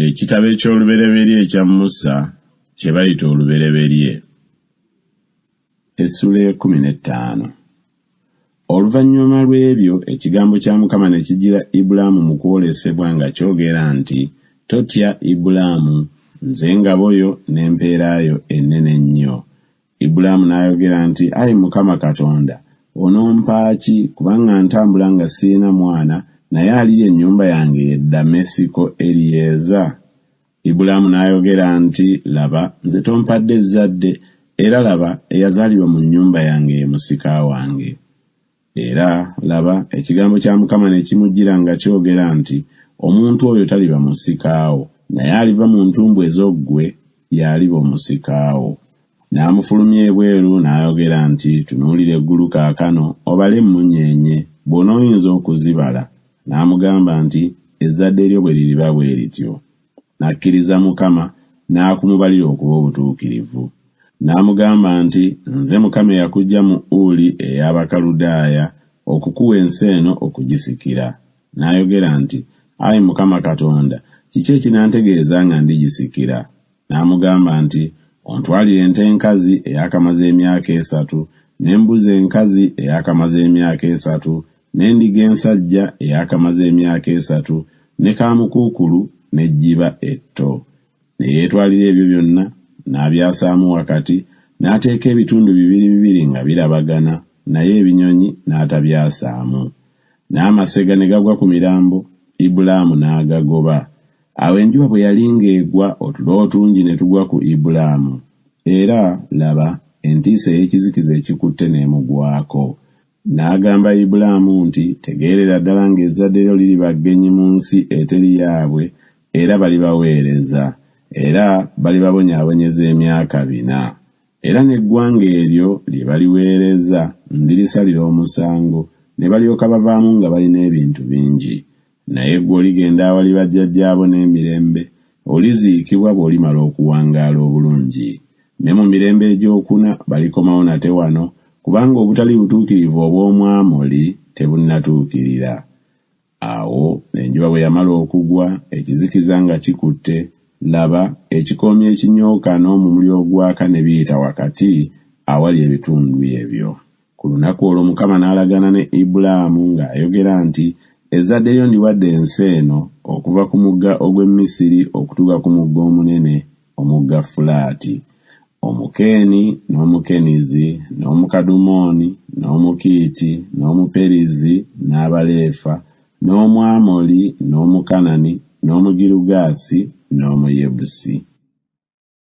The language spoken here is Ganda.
Ekitabo eky'Olubereberye ekya Musa kye bayita Olubereberye. Essuula ey'ekkumi n'ettaano. Oluvannyuma lw'ebyo ekigambo kya Mukama ne kijjira Ibulaamu mu kwolesebwa nga kyogera nti, Totya, Ibulaamu, nze ngabo yo n'empeera yo ennene ennyo. Ibulaamu n'ayogera nti, Ayi Mukama Katonda, onompa ki, kubanga ntambula nga sirina mwana, naye alirya ennyumba yange ye Dammesiko Eriyeza? Ibulaamu n'ayogera nti, Laba, nze tompadde zzadde, era laba, eyazaalirwa mu nnyumba yange ye musika wange. Era, laba, ekigambo kya Mukama ne kimujjira nga kyogera nti, Omuntu oyo taliba musika wo, naye aliva mu ntumbwe zo ggwe, y'aliba omusika wo. N'amufulumya ebweru, n'ayogera nti, Tunuulira eggulu kaakano, obale emmunyeenye, bw'onooyinza okuzibala. N'amugamba nti, Ezzadde lyo bwe liriba bwe lityo. N'akkiriza Mukama, n'akumubalira okuba obutuukirivu. N'amugamba nti, Nze Mukama eyakuggya mu Uli ey'Abakaludaaya, okukuwa ensi eno okugisikira. N'ayogera nti, Ayi Mukama Katonda, kiki ekinantegeeza nga ndigisikira? N'amugamba nti, Ontwalire ente enkazi eyaakamaze emyaka esatu, n'embuzi enkazi eyaakamaze emyaka esatu, n'endiga ensajja eyaakamaze emyaka esatu, ne kaamukuukulu n'ejjiba etto. Ne yeetwalira ebyo byonna, n'abyasaamu wakati, n'ateeka ebitundu bibiri bibiri nga birabagana, naye ebinyonyi n'atabyasaamu. N'amasega ne gagwa ku mirambo, Ibulaamu n'agagoba. Awo enjuba bwe yali ng'egwa, otulo otungi ne tugwa ku Ibulaamu, era, laba, entiisa ey'ekizikiza ekikutte n'emugwako. N'agamba Ibulaamu nti, Tegeerera ddala ng'ezzadde lyo liriba ggenyi mu nsi eteri yaabwe, era balibaweereza, era balibabonyaabonyeza emyaka bina. Era n'eggwanga eryo lye baliweereza ndirisalira omusango, ne balyoka bavaamu nga balina ebintu bingi. Naye ggwe oligenda awali bajjajjaabo n'emirembe, oliziikibwa bw'olimala okuwangaala obulungi. Ne mu mirembe egy'okuna balikomawo nate wano, kubanga obutali butuukirivu obw'Omwamoli tebunnatuukirira. Awo enjuba bwe yamala okugwa, ekizikiza nga kikutte, laba, ekikoomi ekinyooka n'omumuli ogwaka ne biyita wakati awali ebitundu ebyo. Ku lunaku olwo Mukama n'alagaana ne Ibulaamu ng'ayogera nti, Ezzadde lyo ndiwadde ensi eno, okuva ku mugga ogw'e Misiri okutuuka ku mugga omunene, omugga Fulaati, Omukeeni, n'Omukenizi, n'Omukadumooni, n'Omukiiti, n'Omuperizi, n'Abaleefa, n'Omwamoli, n'Omukanani, n'Omugirugaasi, n'Omuyebusi.